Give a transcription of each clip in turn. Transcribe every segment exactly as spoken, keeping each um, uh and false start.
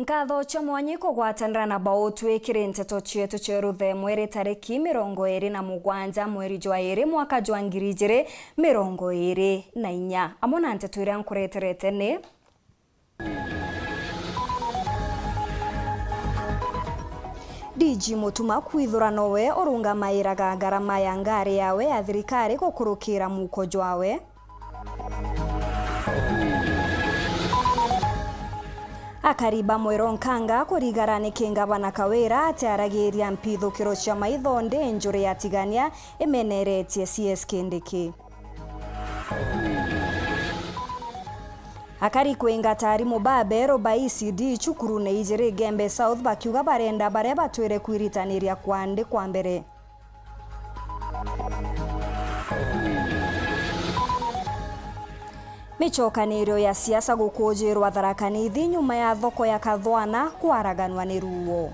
Nkatho cia mwanya ikugwatanira na Bautwi kiri nteto cietu cia ruthemwe ri tariki mirongo iri na mugwanja mweri jwa iri mwaka jwa ngiri ijiri mirongo iri na inya. Amwe na nteto iria nkureterete ni: D G Mutuma kwithura nowe urungamairaga ngarama ya ngari yawe ya thirikari gukurukira muko jwawe. Akari ba Mwiro Nkanga kurigara niki ngavana Kawira atiaragiria mpithukiro cia maitho ndi njuri ya Tigania imeneretie C S Kindiki. Akari kwingata arimu ba beru ba E C D cukurune ijiri Gembe South bakiuga barenda baria batwire kwiritaniria kwandikwa mbere. Micokanirio ya siasa gukujirwa Tharaka Nithi nyuma ya thoko ya Kathwana kwaraganwa ni ruo.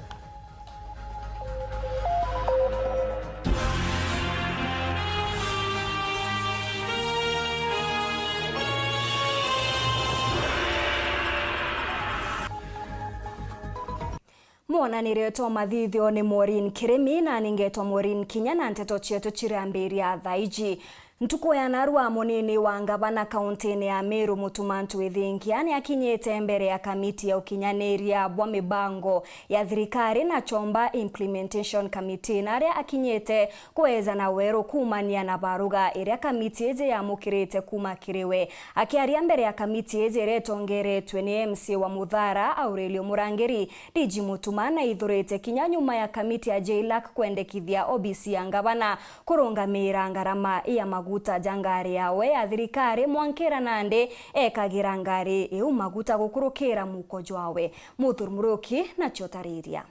Mwonanirio twa mathithio ni Maureen Kirimi, na ningetwa Maureen Kinya, na nteto cietu cirambiria thaa iji. Ntuku ya narua, munini wa ngavana kauntini ya Meru, Mutuma M'Ethingia, ni akinyite mbere ya kamiti ya ukinyaniria bwa mibango ya thirikari na chomba Implementation Committee, na aria akinyite kwejana weru kuumania na baruga iria kamiti iji yamukirite kuuma kiri we. Akiaria mbere ya kamiti iji iria itongeretwe ni M C A wa Muthara, Aurelio Murangiri, D G Mutuma naithurite kinya nyuma ya kamiti ya JLAC kwendekithia obisi ya ngavana kurungamira ngarama ya maguta ja ngari yawe ya thirikari, mwankira nandi ekagira ngari iu maguta gukurukira muko jwawe. Muthuri Muruki nacio tariria.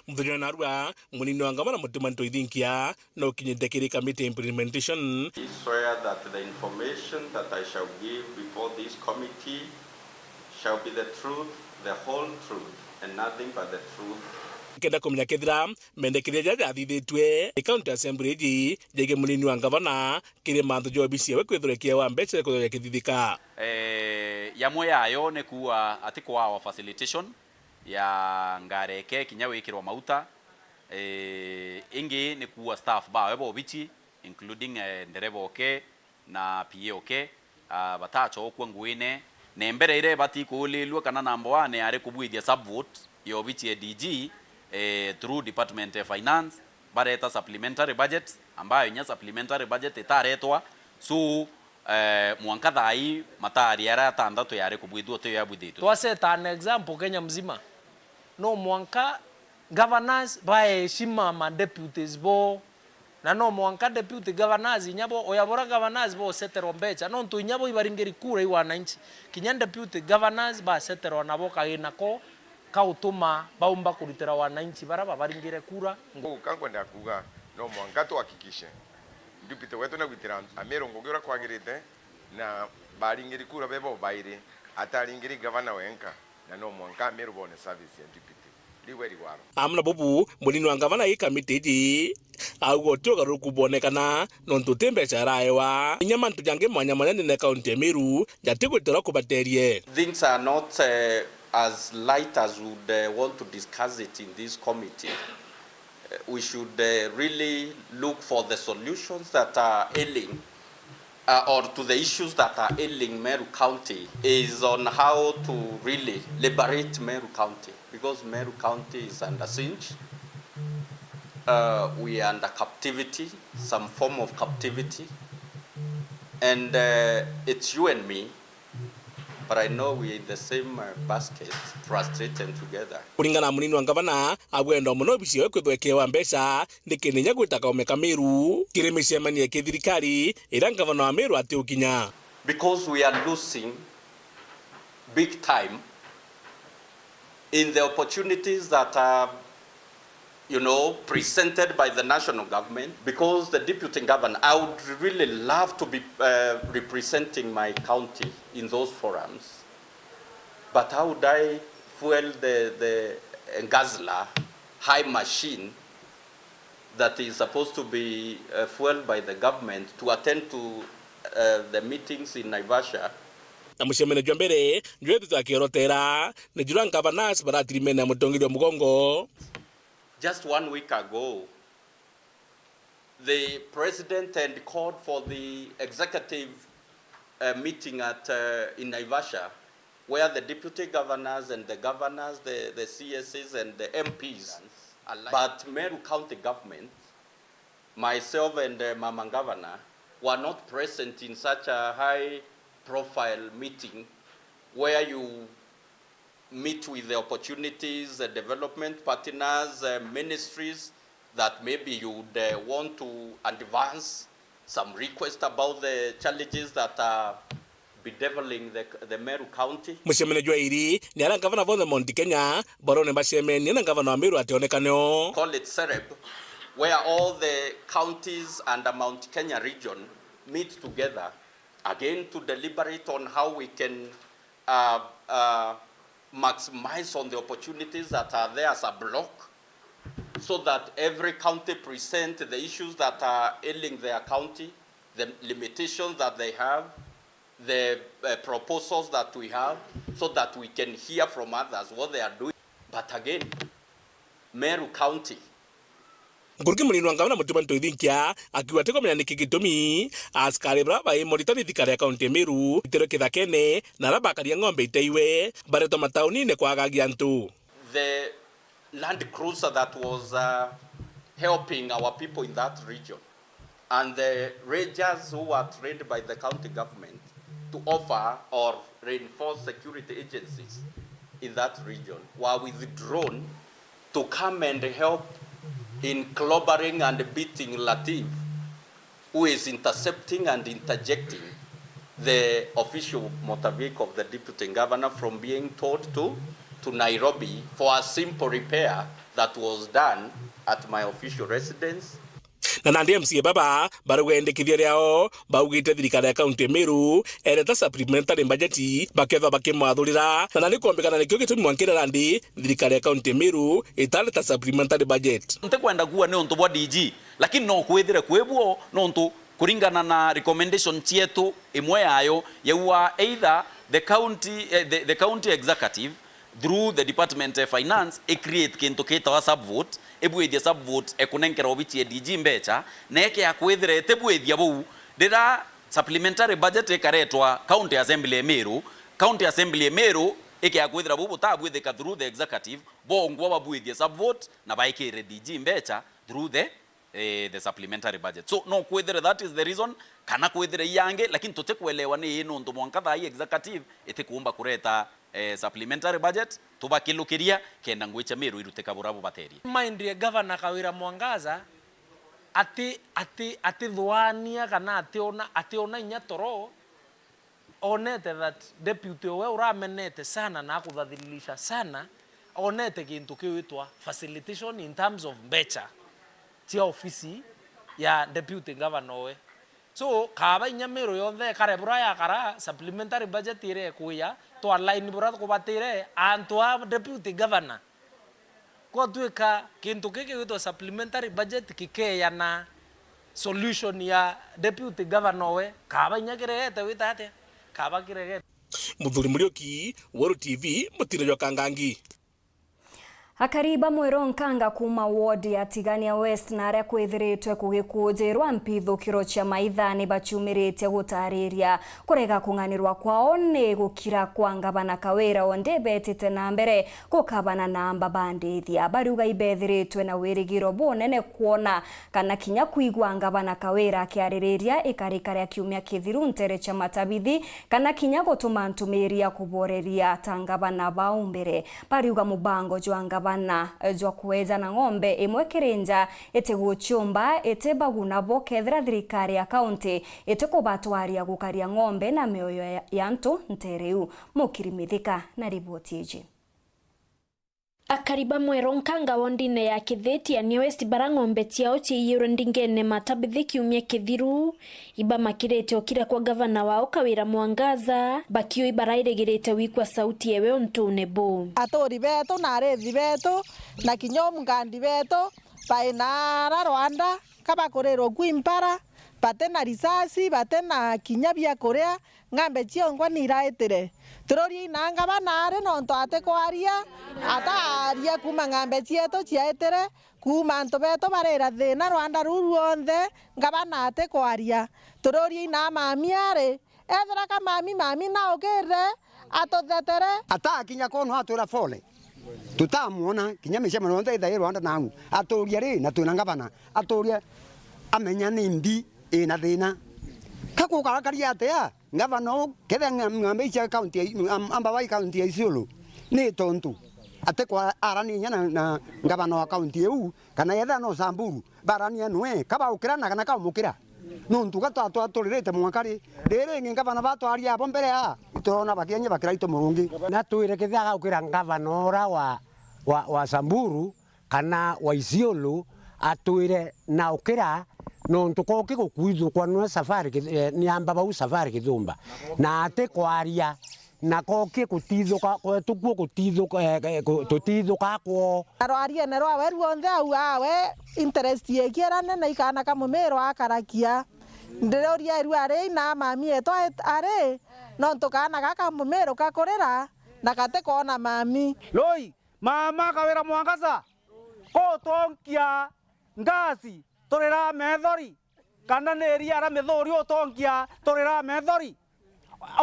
Muthenya wa narua, munini wa ngavana Mutuma M'Ethingia no kinyite kiri kamiti ya implementation. I swear that the information that I shall give before this committee shall be the truth, the whole truth, and nothing but the truth. Kenda kumenya kethira mendekithia jaria jathithitue ni County Assembly iji jegie munini wa ngavana kiri manthu ja obisi yawe kwithirwa ikiewa mbeca kwithirwa ikithithika. Eh, yamwe yayo ni kuuga ati kwa our facilitation ya ngari eke kinya wikirwa mauta. Eh, ingi ni kuuga staff bawe ba obichi, including, eh, ndereba oke na P A oke, ah, batachokua nguine. Na mbere iria ibati kuulilua kana number one yari kubwithia subvote ya obichi ya D G, eh, through department ya finance, bareta supplementary budget, ambayo inya supplementary budget itaretwa. So, eh, mwanka thaa ii mataari aria atantatu yari kubwithua tiyo yabwithitwe. Twa set an example Kenya mzima. No mwanka governors baheshima ma deputies bo. Na no mwanka deputy governors inya bo, oya bora governors boseterwa mbeca, nontu inya bo ibaringiri kura i wananchi. Kinya deputy governors baseterwa nabo kagina ko ka utuma baumba kurutira wananchi bara babaringire kura. Kou ka nkwenda kuuga, no mwanka tuhakikishe deputy wetu nagwitira Ameru ngugi uria kwagirite, na baringiri kura bebo bairi, ataringiri gavana wenka, na no mwanka Ameru bone service ya deputy. Riu eri waro. Amwe na bubu, munini wa ngavana ii kamiti iji auga uti ugaruruku bwonekana nontu uti mbeca araewa. Inya mantu jangi mwanya mwanya ndene kaunti ya Meru jatigwitirwa kubaterie. Things are not, eh, as light as we would, eh, want to discuss it in this committee. Eh, we should, eh, really look for the solutions that are ailing, uh, or to the issues that are ailing Meru County is on how to really liberate Meru County, because Meru County is under siege. Uh, we are under captivity, some form of captivity, and, uh, it's you and me. But I know we are in the same, uh, basket, frustrated together. Kuringana na munini wa ngavana, agwenda mono obisi yawe kwithwa ikiewa mbeca, nikenda inya gwita kaume ka Meru kiri micemanio ya kithirikari iria ngavana wa Meru atiukinya. Because we are losing big time in the opportunities that are, you know, presented by the national government, because the deputy governor, I would really love to be, uh, representing my county in those forums, but how would I fuel the, the Guzzler high machine that is supposed to be, uh, fueled by the government to attend to, uh, the meetings in Naivasha? Na mucemanio jwa mbere jwetu twakiorotera ni juria ngavanas baratirimene na mutongeria wa mugongo. Just one week ago, the president had called for the executive uh, meeting at uh, in Naivasha, where the deputy governors and the governors, the, the C S Es and the M Ps, but Meru County government, myself and uh, Mama Governor were not present in such a high profile meeting where you meet with the opportunities, the development partners, uh, ministries that maybe you would uh, want to advance some request about the challenges that are bedeviling the, the Meru County. Mucemanio jwa iri ni aria ngavana bonthe Mount Kenya barone bacemenie na ngavana wa Meru ationekane o. Call it CEREB, where all the counties under Mount Kenya region meet together again to deliberate on how we can uh, uh, maximize on the opportunities that are there as a block, so that every county present the issues that are ailing their county, the limitations that they have, the uh, proposals that we have, so that we can hear from others what they are doing. But again, Meru County, Nkuruki munini wa ngavana Mutuma Ntoithinkia akiuga atikumenya niki gitumi askari baria bai Moritani thirikari ya kaunti ya Meru iterwe kithakene na aria bakaria ng'ombe iteiwe baretwa mataunine kwagagia antu. The Land Cruiser that was uh, helping our people in that region and the rangers who were trained by the county government to offer or reinforce security agencies in that region were withdrawn to come and help in clobbering and beating Latif, who is intercepting and interjecting the official motor vehicle of the deputy governor from being towed to, to Nairobi for a simple repair that was done at my official residence. Na nandi M C A baba barauga endekithia riao baugite thirikari ya kaunti ya Meru ereta supplementary budget bakethwa bakimwathurira, na nandi kwombikana nikio gitumi mwankire nandi thirikari ya kaunti ya Meru itareta supplementary budget. Ntikwenda kuuga ni untu bwa D G, lakini no kwithire kwi buo nontu kuringana na recommendation cietu, imwe yayo yaua either the county, eh, the, the county executive through the department ya finance, i create kintu kitawa sub vote, ibwithie sub vote, ekunenkera obichi ya D G mbecha, na ikea kwithira itibwithia buu, riria supplementary budget ikaretwa county assembly ya Meru, county assembly ya Meru ikea kwithira buu butabwithika through the executive, bongwa babwithie sub vote na baikire D G mbecha through the eh, the supplementary budget. So no kwithire that is the reason, kana kwithire iangi, lakini tutikwelewa ni ii nuntu mwanka thaa ii executive itikuumba kureta eh, supplementary budget, tubakilukiria kenda ngui cia Meru irutika buria bubaterie. Mind ye Governor Kawira Mwangaza ati ati atithwania kana ationa ationa inya toro, onete that deputy owe uramenete sana na akuthathililisha sana, onete gintu kiwitwa facilitation in terms of mbecha cia ofisi ya deputy governor owe. So kaaba inya Meru yonthe ikare bura yakara, supplementary budget ire ikuya, twa line bura kubatire antu a deputy governor. Gwatwika kintu giki gigwitwa supplementary budget gikeeyana solution ya deputy governor we, kaaba inya kiregete wita atia? Kaaba kiregete. Muthuri Muriuki, Weru T V, mutino jwa Kangangi. Akari ba Mweronkanga kuuma ward ya Tigania West na aria kwithiritwe kugikujirwa mpithukiro cia maitha ni baciumiritie gutariria kurega kung'anirwa kwao ni gukira kwa ngavana Kawira, ondi betite na mbere gukabana na mbabandithia. Bariuga ibethiritwe na wirigiro bunene kwona kana kinya kwigua ngavana Kawira akiaririria ikarika ria kiumia kithiru ntere cia matabithi, kana kinya gutuma ntumiri ya kuboreria ta ngavana bau mbere. Bariuga mubango jwa ngavana jwa kwejana ng'ombe imwe kiri nja itiguciumba itibaguna bo kethira thirikari ya kaunti itikubatwaria gukaria ng'ombe na mioyo ya, ya antu ntere iu. Mukiri Mithika na riboti iji. Akari ba Mweronkanga wondine ya Kithitia New West bara ng'ombe ciao ciiyirwe ndingene matabithi kiumia kithiru, ibamakirite ukira kwa gavana wao Kawira Mwangaza, bakiuga ibarairigirite wikwa sauti ewe untune bu. Aturi betu na arithi betu na kinya umgandi betu bainara Rwanda kabakurirwe ku Impala, bati na risasi, bati na kinya bia kuria, ng'ambe cionkwa ni iraitire. Tururie ina ngavana ari nontu atikwaria, ataaria kuuma ng'ambe cietu ciaitire, kuuma antu betu barira thina rwanda ruu rwonthe, ngavana atikwaria. Tururie ina mami ari, ethira ka mami, mami naukirire, atuthetere. Atakinya kono atwira pole. Tutamwona, kinya micemanio yonthe ithairwa anda nau. Aturia ri, na twina ngavana. Aturia amenya ni mbi ina thina. Ka gukarakari atia? Ngavana u, ketha ng'a-, ng'ambe icia county ya, am-, amba bai county ya Isiolo. Ni tontu. Atikwa araninya na, na ngavana wa county iu, kana yetha no Samburu. Barania nwe, ka baukira na kana kaumukira. Nontu ga twa-, twaturirite mwanka ri, riri ingi ngavana batwaria abo mbere aa, iturona bakienya bakira itu murungi. Na twire kethira agaukira ngavana ura wa, wa, wa Samburu kana wa Isiolo, atwire na ukira, nontu koki gukuithukwa nwe safari ki-, eh, ni amba bau safari Kithumba. Na atikwaria. Na koki kutithuka kwetu kuo kutithuka, eh, eh, ku-, tutithuka kwoo. Arwariene rwawe ruonthe au awe interest yekiera nene ikana ka mumiru akarakia. Ndiruria iru ari na mami etu ari, nontu kaana gaka mumiru kakurira na gatikwona mami. Lui, mama akawira Mwangaza, kutonkia ngasi turira methori. Kana ni iria ara mithuri utongia turira methori?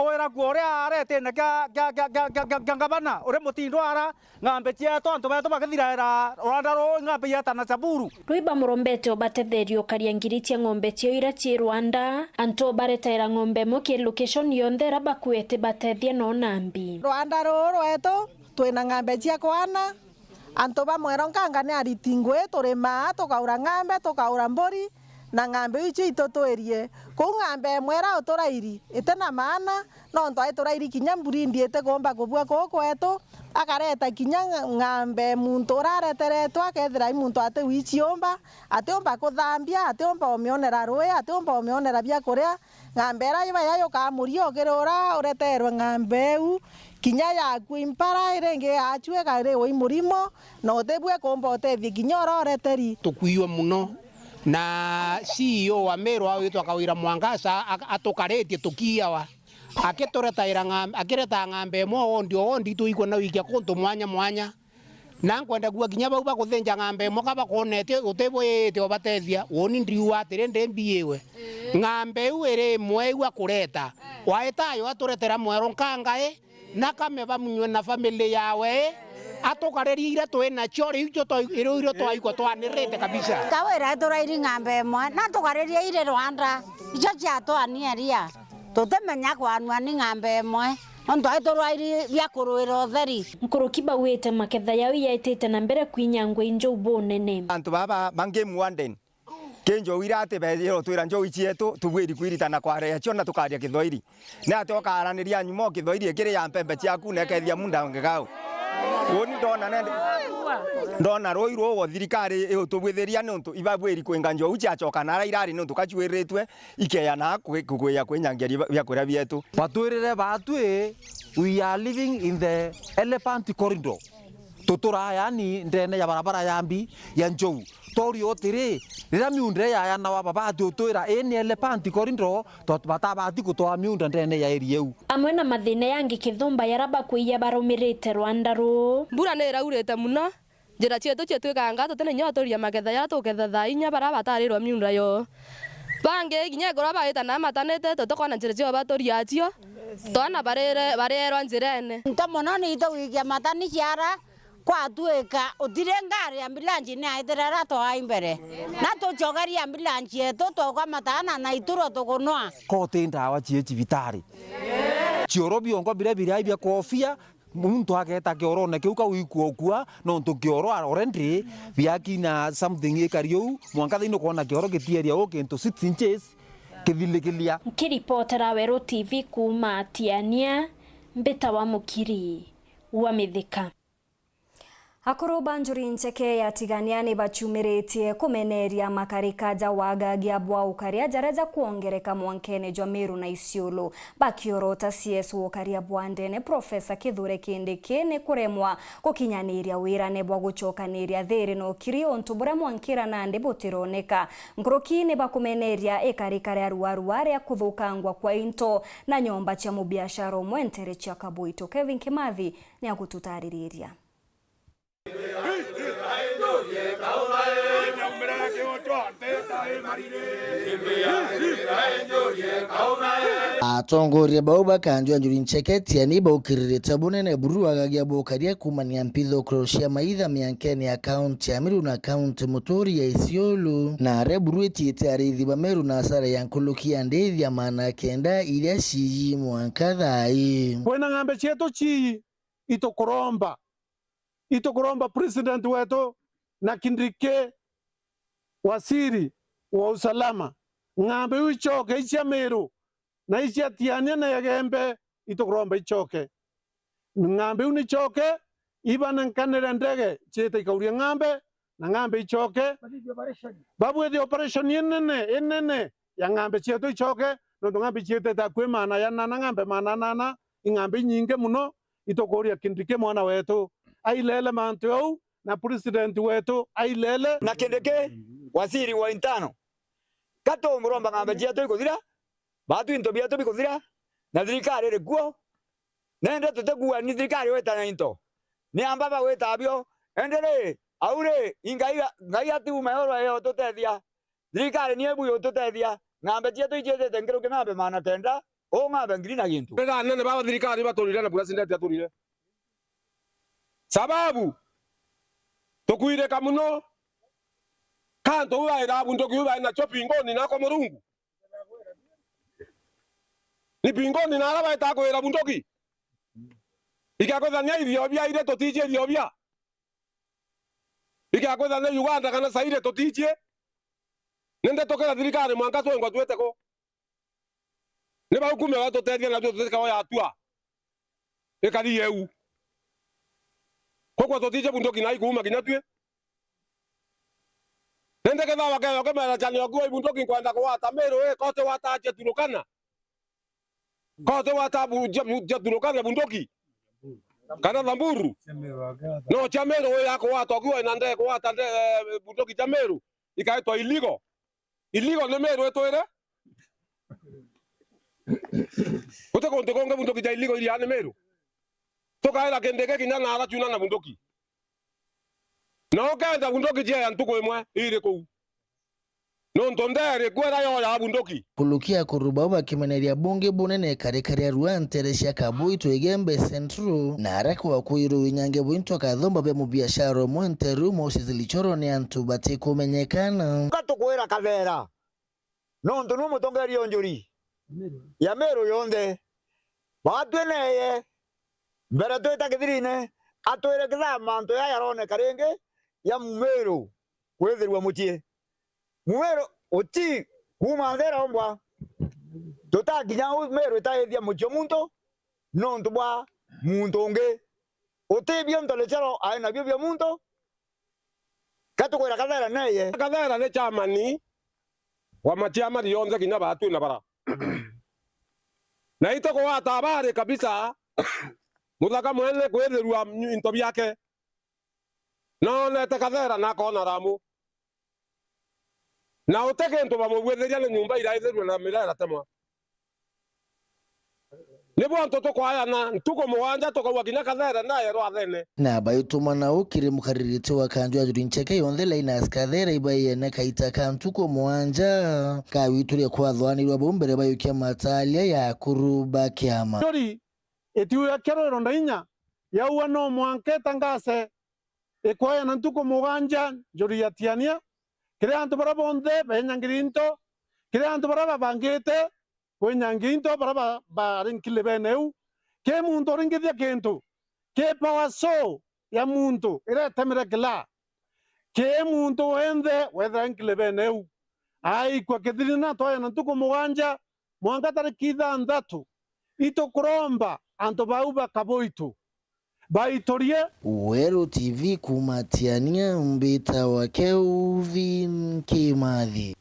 Wira kuo uria aretine kia, kia, kia, kia, kia, kia, kia ngavana, uri mutindo ara, ng'ambe cietu, antu betu bakithiraira rwanda ruu, ng'ambe ietana Samburu. Rwiba murombete ubatetherie ukaria ngiri cia ng'ombe ciao iria cii rwanda, antu baretaira ng'ombe imwe ki location yonthe iria bakuete batethie no nambi. Rwanda ruu rwetu, twina ng'ambe cia kwana, antu ba mwero nkanga ni ariti ngui, turimaa, tukaura ng'ambe, tukaura mburi, na ng'ambe iu icio itutwirie. Kuu ng'ambe imwe ira uturairi, iti na maana, nontu aiturairi kinya mburindi itikumba kubua kuu kwetu, akareta kinya ng'a-, ng'ambe muntu uria areteretwe, akethira i muntu atiwiciumba, atiumba kuthambia, atiumba umionera rui, atiumba umionera bia kuria, ng'ambe ira iba yayukaa murio kiri uria ureteerwe ng'ambe iu, kinya yakua impara, iringi yacua ikariwa i murimo, na utibua kumba utethie kinya uria ureteri. Tukwiyua muno, na C E O wa Meru witwa Kawira Mwangaza ak-, atukaritie tukiawa, akituretaira ng'am-, akiretaa ng'ambe imwe wondi o wondi, tuikua na wikia kuntu mwanya mwanya. Na nkwenda kuuga kinya bau bakuthinja ng'ambe imwe ka bakwonete utibwite ubatethia, uuni ndiuga atiri ndi mbiiwe. Ng'ambe iu iri imwe iu akureta, waita ayo aturetera mwero nkangae, na kame bamunywe na family yawe, atukaririe iria twi nacio, riu icio twa-, riu irio twaikwa twanirite kabisa. Kawira iturairi ng'ambe imwe, na tukaririe iri rwanda, icio ciatwania ria. Tutimenya kwanua ni ng'ambe imwe, nontu ai turwairi bia kurwira utheri. Nkuruki bauite maketha yao yaitite na mbere kwinyangwa i njou bunene. Antu baba ba Game Warden, ki njou iria ati beejire utwira njou cietu, tubwiri kwiritana kwaria cio na tukaria Kithoiri. Ni atia ukaaraniria nyuma o Kithoiri ikiri ya mpembe ciaku na ikethia munda ngegau? Uuni ndona nende, ndona rui ruu thirikari iutubwithiria niuntu ibabwiri kwinga njou ciacoka nara irari niuntu kaciwiritwe. Ikeya na kwi-, kwi-, kwija kwinyangia ri-, biakuria bietu. Batwirire baatwi, we are living in the elephant corridor. Tuturaa yaani ndene ya barabara ya mbi ya njou. Twauri utiri, riria miunda iyayanawa babati utwira ii ni elephant corridor, twa-, batabati gutwaa miunda ndene ya area iu. Amwe na mathina yangi kithumba yara bakwiyia barumirite rwanda ruu. Mbura ni iraurite muno. Njira cietu cietwikanga tutina inya wa turia maketha jaria tuketha thaa inya baria batarirwa miunda yoo. Bangi kinya ikuria baitana matanite, tutikwona njira cio baturia cio, twana barire-, barierwa njirene. Nto mono ni itugwikia matani ciara kwatwika utiri ngari, ambulance ni aitire aria twai mbere. Na tucokerie ambulance yetu, twauka matana na iturwa tukunwa. Ko ti ndawa cie cibitari. Cioro biongo biria birai bia kofia, muntu ageeta kiorone kiu kau ikua ukua, nontu kioro already biakina something ikari uu, mwanka thaini ukoona kioro gitieria uu kintu six inches kithilikilia. Nkiripotera Weru T V kuuma Tiania, mbitawa Mukiri wa Mithika. Akuru ba Njuri Ncheke ya Tigania ni bachumiritie kumeneria makarika ja wagagia bwa ukaria jaria jakwongereka mwankene jwa Meru na Isiolo. Bakiorota C S wa ukaria bwa ndene, Professor Kithure Kindiki, ni kuremwa gukinyaniria wirane bwa gucokaniria thiri na ukiri, untu buria mwankira nandi butironeka. Nkuruki ni bakumeneria ikarika ria ruarua ria kuthukangwa kwa into na nyomba cia mubiashara umwe ntere cia Kabuitu. Kevin Kimathi ni agututaririria. Atongoria bau ba kanju ya Njuri Ncheke Tiani baukiririte bunene buru wagagia bukaria kumania mpithukiro cia maitha miankene ya kaunti ya Meru na kaunti muturi ya Isiolo, na aria buru itiite ariithi ba Meru na asara ya nkuruki ya ndithia maana kenda iria ciiji mwanka thaa ii. Kwina ng'ambe cietu cii itukuromba. Itukuromba president wetu na Kindiki, waziri wa usalama, ng'ambe iu icoke icia Meru na icia Tiania na Igembe, itukuromba icoke. Ng'ambe iu nicoke, ibanenkanire ndege ciite ikaurie ng'ambe, na ng'ambe icoke. Babwithie operation inene, inene ya ng'ambe cietu icoke, nontu ng'ambe ciitite akui maana ya nana, ng'ambe maana nana, ing'ambe inyingi mono. Itukuria Kindiki mwana wetu ailele mantu jau, na president wetu ailele. Na Kindiki, waziri wa internal, ka tumuromba ng'ambe cietu ikuthira, baatu into bietu bikuthira, na thirikari iri kuo, nende tutikuua ni thirikari wita na into. Ni amba bagwita bio, indi ri, au ri, i Ngai, Ngai atiuma iguru eyo tutethia. Thirikari ni ibu yututethia. Ng'ambe cietu iciitite nkuruki ng'ambe maana kenda, uu ng'ambe ngiri na gintu. Ega anene ba thirikari baturire na president aturire. Sababu, tukwirika mono. Kantu u aira bunduki u baina cho pingoni nako Murungu. Ni pingoni na ara baita kwira bunduki. Igakwithania ithiobia ire tutiji ithiobia. Igakwithania Uganda kana Zaire tutiji. Ni ndeto kira thirikari mwanka twengwa twite ku. Ni bau kume batutethia na tutikawa ya tua. Ikari yeu. Kokwa tutije bunduki na ikuuma kinya twi. Nende kethawa keyo kemera chanio kuo ibunduki nkwenda kuwata Meru, eh, kote wataje Turukana. Kote wata bu-, ja, bu-, ja Turukana bunduki. Kana Samburu. No cha Meru we yako wata ukiwa ina nde kuwata nde, eh, bunduki cha Meru. Ikaitwa illegal. Illegal ni Meru itwire. Guti kuntu kungi bunduki ja illegal iria ni Meru. Tukaira Kindiki kinya na ara chuna na bunduki. Na ukenda bunduki jia ya ntuku imwe iri kuu. Nontu ndeeri kwera yoya bunduki. Kulukia akuru bau bakimeneria bungi bunene ikarika ria rua ntere cia Kabuitu Igembe Central, na aria kwakwiru winyange bwintu akathomba bia mubiashara umwe nteru Moses Lichoro ni antu batikumenyekana. Ka tukwira Kathera, nontu nu mutongeria o njuri ya Meru yonthe. Batwi neye, mbere twita kithirine, atwire kithaa mantu jaya jaroneka ringi ja Mumiru kwithirua mucii. Mumiru uti kuuma nthera ombwa, tutakinya u Meru itaithia mucii o muntu nontu bwa muntu ungi. Uti bio ntole charo ai nabio bia muntu, Ka tukwira Kathera neye. Kathera ni chairman wa machairman yonthe kinya batwi na bara. Na itukugwata abari kabisa, muthaka mwene kwithirua into biake. Na onete Kathera na akona Ramu. Na uti kintu bamugwithiria ni nyumba iraithirua na miraa iratemwa. Nibo antu tukwayana ntuku mugwanja tukauga kinya Kathera naye rwathene. Na baituma nau kiri mukaririti wa kanju ya Njuri Ncheke yonthe Linus Kathera ibaiene kaita ka ntuku mugwanja kawituria kwathwanirwa bau mbere bayukia matalia ya akuru ba kiama. Njuri itiuya kero ironda inya yaua no mwanka itangase ikwayana ntuku mugwanja Njuri ya Tiania kiri antu baria bonthe benyangiri into, kiri antu baria babangite kwinyangia into baria ba-, bari nkilibene iu. Ki muntu uringithia kintu, ki power saw ya muntu iria itemire kilaa. Ki muntu wenthe wethira nkilibene iu. Aikua kithirina twayana ntuku mugwanja mwanka tariki ithanthatu, itukuromba antu bau ba Kabuitu Baiturie. Weru T V kuuma Tiania, mbita wa Kelvin Kimathi.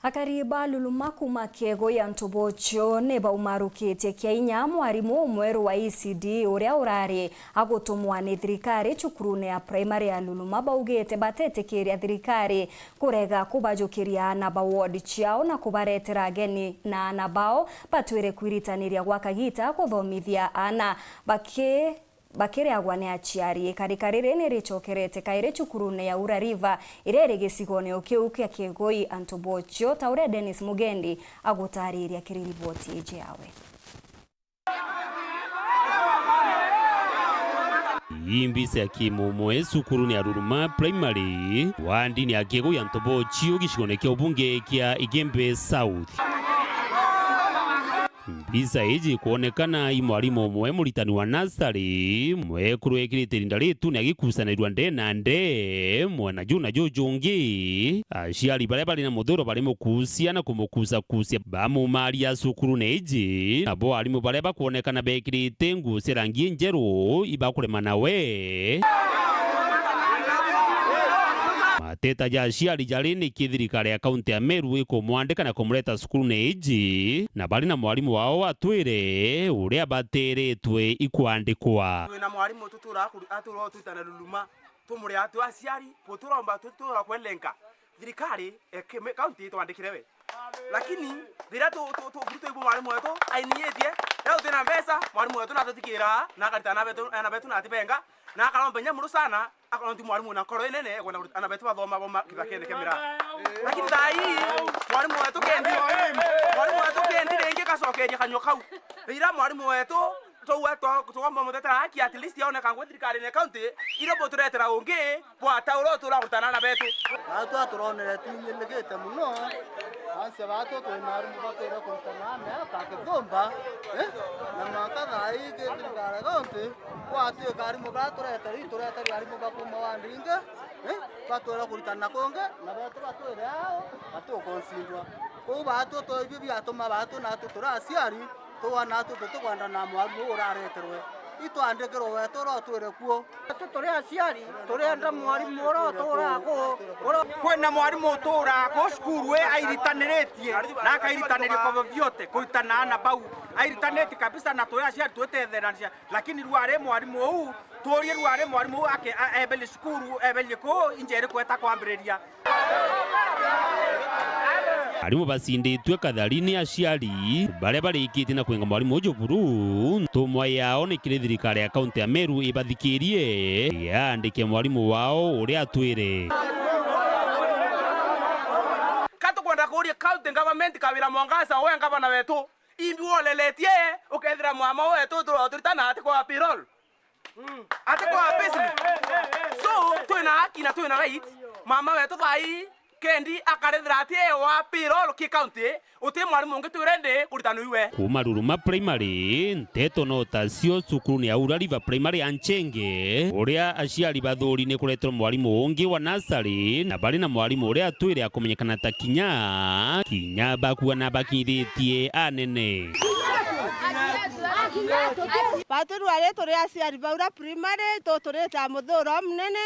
Akari ba Luluma kuuma Kiegoi ya Ntobochio ni baumarukitie kia inya mwarimu umweru wa E C D uria urari agutumwa ni thirikari cukurune ya primary ya Luluma, baugite batetikiria thirikari kurega kubajukiria aana ba ward ciao na kubaretera ageni na aana bao batwire kwiritaniria gwa kagita kuthomithia aana baki-, bakiriagwa ni aciari. Ikarika riri ni ricokerete kairi cukurune ya Ura River iria iri gicigone o kiu kia Kiegoi Antobochio, ta uria Dennis Mugendi agutariria kiri riboti iji yawe. Ii mbica ya kimumwe cukurune ya Ruruma Primary, wandini ya Kiegoi ya Ntobochio, gicigone kia ubunge kia Igembe South. Mbica iji ikwonekana i mwarimu umwe muritani wa nasari, mwekuru ekirite irinda ritune agikucanirua ndee na ndee, mwena juu na juu jungi. Aciari baria bari na muthuro bari mukucia na kumukucakucia bamumaria cukurune iji, nabo arimu baria bakwonekana bekirite nguo cia rangi injeru ibakurema nawe. Mateta ja aciari jari niki thirikari ya kaunti ya Meru ikumwandika na kumureta cukurune iji, na bari na mwarimu wao atwire uria bateretwe ikwandikwa. Twina mwarimu tutura kuri-, atura twitana Luluma. Tumuri atu aciari, guturomba tutura kwelenga thirikari, eh, ki-, me-, county itwandikire we. Lakini riria tu-, tu-, tu-, turuta ibu mwarimu wetu ainigitie, riria tutina mbeca, mwarimu wetu natutikiraa, na akarita ana betu, ana betu na atibenga, na akaromba inya muru sana, akorwo nti mwarimu na nkoro inene, ekwenda kuruta ana betu bathoma, boma kithakene kia miraa. Lakini thaa ii, mwarimu wetu kendi, mwarimu wetu kendi ringi gacokeria kanyua kau. Riria mwarimu wetu Twaua twa-, tugomba mutetera haki, at least aoneka ngwe thirikarine ya county, irio buturetera ungi bwa tauro utura kurutana na betu. Baatwi aturonere twinyirikite mono, ansia baatwi twi na arimu batwire kurutana na ta kithumba, eh? Na mwanka thaa ii ki thirikari ya county, gwatwika arimu baria turetere, ituretere arimu ba kuuma ward ingi, eh? Batwire kurutana kungi, na betu batwire ao, batukonsindwa. Kwou baatwi to ibio biatuma baatwi natwi turi aciari, Tuona tu tutikwenda na mwarimu uu urareterwe. Itwandikirwe wetu uria utwire kuo. Tu turi aciari, turienda mwarimu uria uturaa ku, uria. Kwina mwarimu uturaa ku cukuru ii airitaniritie, na akairitaniria kwa vyovyote kuritana aana bau. Airitanitie kabisa, na turi aciari twitetheragia. Lakini riu ari mwarimu uu, tuurie riu ari mwarimu uu ake-, a-, eberie cukuru, eberie kuu, injeri kweta kwambiriria. Arimu bacinditue kathari ni aciari baria barikitie na kwinga mwarimu uju buru. Ntumwa yao ni kiri thirikari ya kaunti ya Meru ibathikirie, yaandike mwarimu wao uria atwire. Ka tukwenda kuuria county government, Kawira Mwangaza, we ngavana wetu, imbi woleretie ukethira mwarimu wetu turoturitana ati kwa payroll? Ati kwa business. So, twina haki na twina right. Mama wetu thaa ii, kendi akarethera ati e wa payroll ki county, uti mwarimu ungi twi ready kuritana iwe. Kuuma Ruruma Primary, nteto no tacio cukurune ya Ura River Primary ya Nchenge, uria aciari bathuri ni kureterwa mwarimu ungi wa nasari, na bari na mwarimu uria atwire akumenyekana ta Kinya, Kinya bakua na bakinyithitie anene. Batwi rwari turi aciari ba Ura Primary, tuturite a muthuro munene,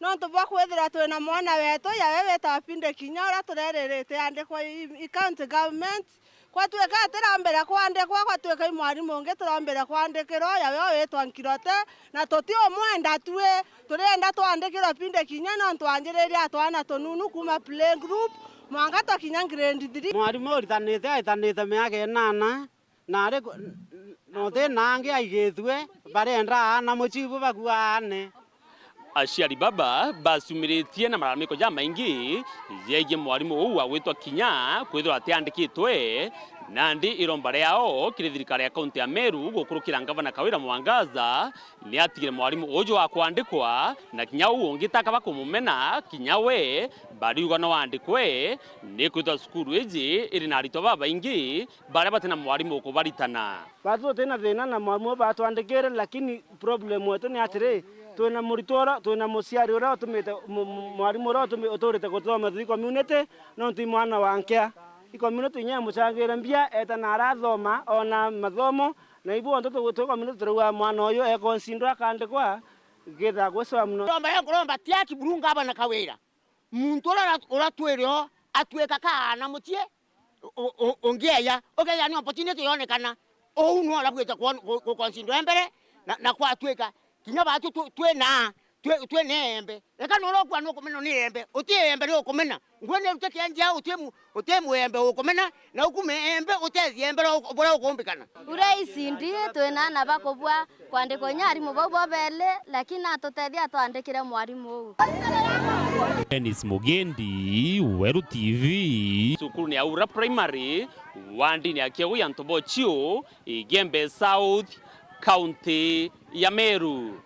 nontu bwa kwithirwa twina mwana wetu, yawe witawa Pinde Kinya, uria tureririte andikwa i, i county government. Kwatwika atirambira kwandikwa, kwatwika i mwarimu ungi turambira kwandikirwa, yawe witwa Nkirote, na tutiumwenda twi. Turienda twandikirwa Pinde Kinya, nontu anjiririe a twana tununu kuuma play group, mwanka twakinya grade three. Mwarimu uritanite, aitanite miaka inana. Na ari ku-, n-, n-, no thina angi aigithue, barenda aana mucibu bakuaane. Aciari baba bacumiritie na malalamiko jamaingi jegie mwarimu uu wa gwitwa Kinya kwithirwa atiandikitwe, nandi iromba riao kiri thirikari ya kaunti ya Meru gukurukira ngavana Kawira Mwangaza ni atigire mwarimu uju wa kwandikwa, na kinya uu ungi takaba kumumena, kinya we bariuga no andikwe, nikwithirwa cukuru iji iri na aritwa babaingi baria bati na mwarimu ukubaritana. Batwi tuti na thina na mwarimu uyu batwandikire, lakini problem yetu ni atiri, twina muritwa uria, twina muciari uria utumite, mu-, mu-, mwarimu uria utumi-, uturite guthoma through community, nontu i mwana wa nkea. I community inya imucangire mbia, eta na arathoma, ona mathomo, Na ibu onto tu-, twi community turauga mwana uyu e considered akandikwa, githa gwisoa muno. Romba ya kuromba ti aki buru ngavana Kawira. Muntu uria ura-, uratwire o atwika kaana mucii, u-, u-, u-, ungi eya, ukeya ni opportunity yonekana. Uu nwe urabwite kwon-, ku-, ku-, consider mbere, na, na kwatwika kinya baatu tu-, twina, twi-, twina embe. Reka nurokua nukumena ni embe, uti embe ni ukumena. Ngwe ni rute kianjia uti mu-, uti muembe ukumena, na ukume embe utethie embe ura u-, buria ukumbikana. Uria icindi twina ana bakubua kwandikwa inya arimu bau bobeli, lakini atutethia atwandikire mwarimu uu. Dennis Mugendi, Weru T V. Cukuru ni Aura Primary, wandini ya Kiegu ya Ntobochio, Igembe South, kaunti ya Meru.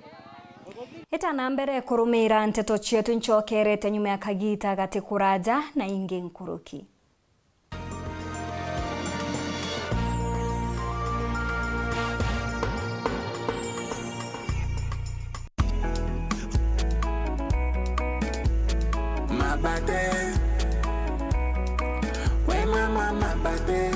Itana mbere kurumira nteto cietu, ncokerete nyuma ya kagita gati kuraja na ingi nkuruki. Mabate. We mama mabate.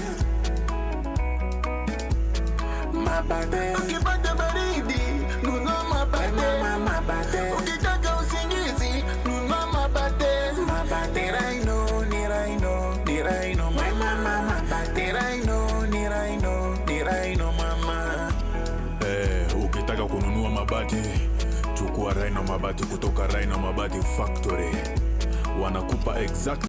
Mabate. Ukipata baridi, nunua mabate. We mama mabate. Ukitaka usingizi, nunua mabate. Mabate. Ni Rhino, ni Rhino, ni Rhino, mama. Mabate. Ni Rhino, ni Rhino, ni Rhino, mama. Eh, ukitaka kununua mabati, chukua Rhino Mabati kutoka Rhino Mabati Factory. Wanakupa exact